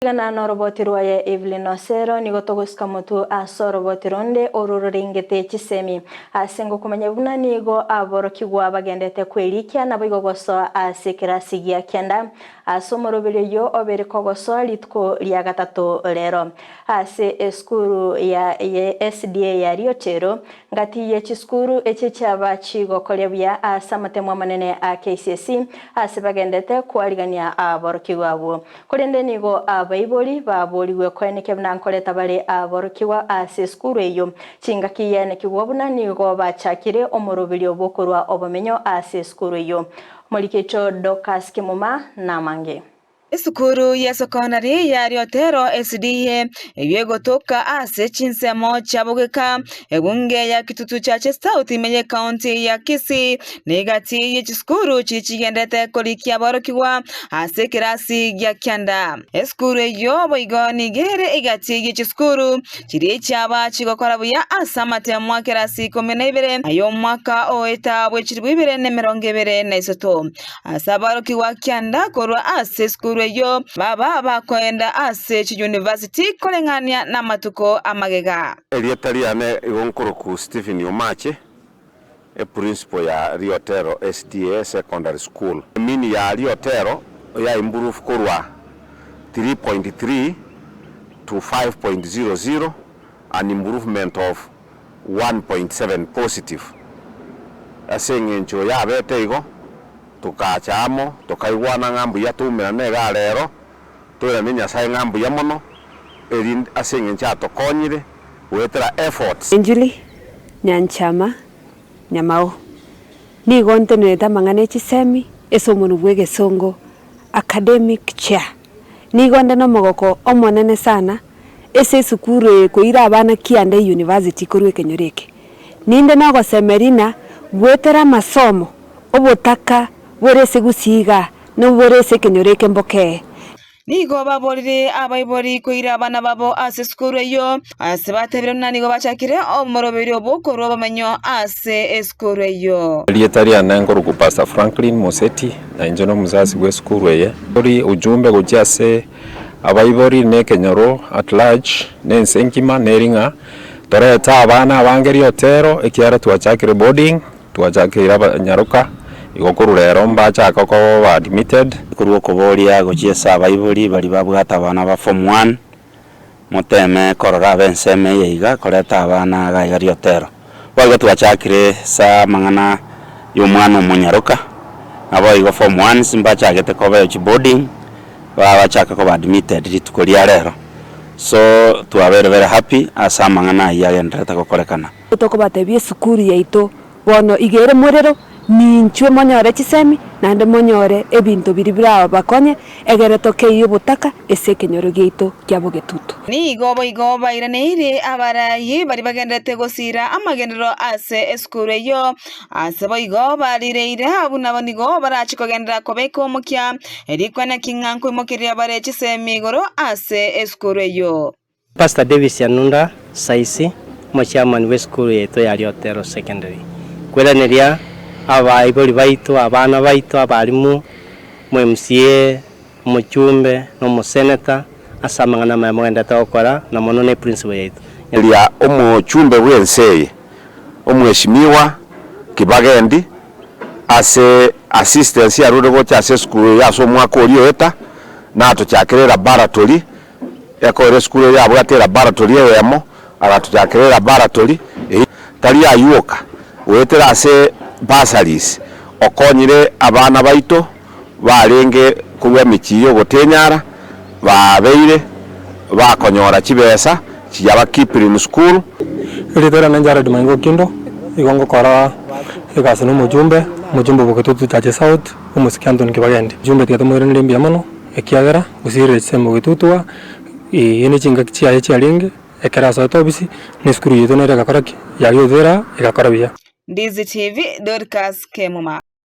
Tigana noroboti rwaye Evelyn Osero, nigo togosika motwe ase oroboti ronde oro rorengete chisemi. Ase ngokomanya buna nigo aborokigwa bagendete kwerikia naboigo gosoa ase ekerasi gia kianda ase omoroberio oyio obere kogosoa rituko ria gatato rero. Ase esukuru ya SDA ya Riotero, Ngati ye chisukuru echi chiaba chigokoria buya ase amatemo amanene a KCSE ase bagendete koarigania aborokigwa abwo. Korende nigo abaibori baborigwe koenekia buna nkoreta bare aborokigwa ase esukuru eyio. Chingaki yaenekigwa buna nigo bachakire omoroberio bw'okorua obomenyo ase esukuru eyio. Morikecho Dorcas Kimuma namange. Esukuru ye secondary ya Riotero SDA eyio egotoka ase chinsemo chia Bogeka, ebunge ya Kitutu Church South ime ye county ya Kisii negati ye chisukuru chiria chigendete korikia aborokigwa ase ekerasi gia kianda. Esukuru eyio boigo nigo ere egati ye chisukuru chiria chiaba chigokora buya ase amatemo a kerasi ikomi na ibere ay'omwaka oeta bwe chilifu ibere na emerongo ebere na isato. Ase aborokigwa kianda korwa ase esukuru eyio baba bakoenda ase chiyunivasiti koreng'ania namatuko amagega. Erieta riane igo nkoroku Stephen Omache, eprinciple ya Riotero SDA Secondary School. Mean ya Riotero ya improve korwa 3.3 to 5.00, an improvement of 1.7 positive. Ase eng'encho yabete igo, tokacha amo, tokaigwana ng'a mbuya toumerane igaa rero, toirane Nyasae ng'a mbuya mono, erinde ase eng'encho atokonyire goetera efforts. Enjili, Nyanchama, Nyamao. Nigo ntenerete amang'ana e chisemi ase omonwa bw'egesongo, Academic Chair. Nigo nde nomogoko omonene sana ase esukuru eye koira abana kianda eyunivasiti korwa ekenyoro eke. Ninde nogosemeria ng'a goetera amasomo, obotaka bore ase gusii igaa, nobwo bore ase ekenyoro eke mbokee. Nigo baborire abaibori koira abana babo ase esukuru eyio, ase batebire buna nigo bachakire omoroberio bw'okorua obomenyo ase esukuru eyio. Erieta riane nkorokwa Pastor Franklin Moseti, na inche nomosasi bw'esukuru eye. Tori ujumbe gochia ase abaibori na ekenyoro at large, na ense engima neri ng'a torete abana abange riotero ekiagera twachakire boarding, Twachakeire abanyaroka, igo korwa rero mbachake koba admitted. Korwa okoboria gochia ase abaibori baria babwate abana ba form one, moteme korora abe ensemo eye iga koreta abana iga iga riotero. Boigo twachakire ase amang'ana ya omwana omonyaroka, naboigo form ones mbachagete koba chiboarding, babachaka koba admitted rituko ria rero. So twabeire very happy ase amang'ana ayio agendererete gokorekana. Tokobatebia esukuru yaito bono iga ere morero, ninchwe monyore chisemi, naende monyore ebinto biria birabakonye, egere tokeyie obotaka ase ekenyoro giaito kia bogetutu. Nigo boigo bairaneirie abaraai baria bagendererete gosiira amagenderero ase esukuru eyio. Ase boigo barireire abwo nabo nigo barache kogenderera kobeka omokia, rikwana ki ng'a nkoimokereria bare chisemi igoro ase esukuru eyio. Pastor Davis Yanunda Saisi, omochairman bw'esukuru yaito ya Riotero Secondary, Kweraneria abaibori baito, abana baito, abalimu, omo MCA, omochumbe, na omosenator ase amang'ana amaya mogenderete gokora, na mono ne principal yaito. Eria omochumbe bw'ense eye, omweshimiwa Kibagendi, ase assistance arure gocha ase esukuru eye ase omwaka oria oeta, natochakere elaboratory. Ekero esukuru eye yabwate elaboratory eyemo, agatochakera elaboratory eyio tari aywo oka, goetera ase bursaries, okonyire abana baito barenge korwa emechie ya ogotenyara, babeire bakonyora chibesa chiaba keeped in school. Erieta riane Jared Maingo Okindo, igo ngokora egasi na omochumbe, omochumbe o Bogetutu Church South, omosike Anthony Kibagendi. Omochumbe tiga tomoiranerie mbuya mono, ekiagera gosirire chisemi goetutwa, eye ne chingaki chiaye chiarenge, ekero asoete obisi, na esukuru yaito nere egakora ki? Yagethera egakora buya. Ndizi TV, Dorcas Kemuma.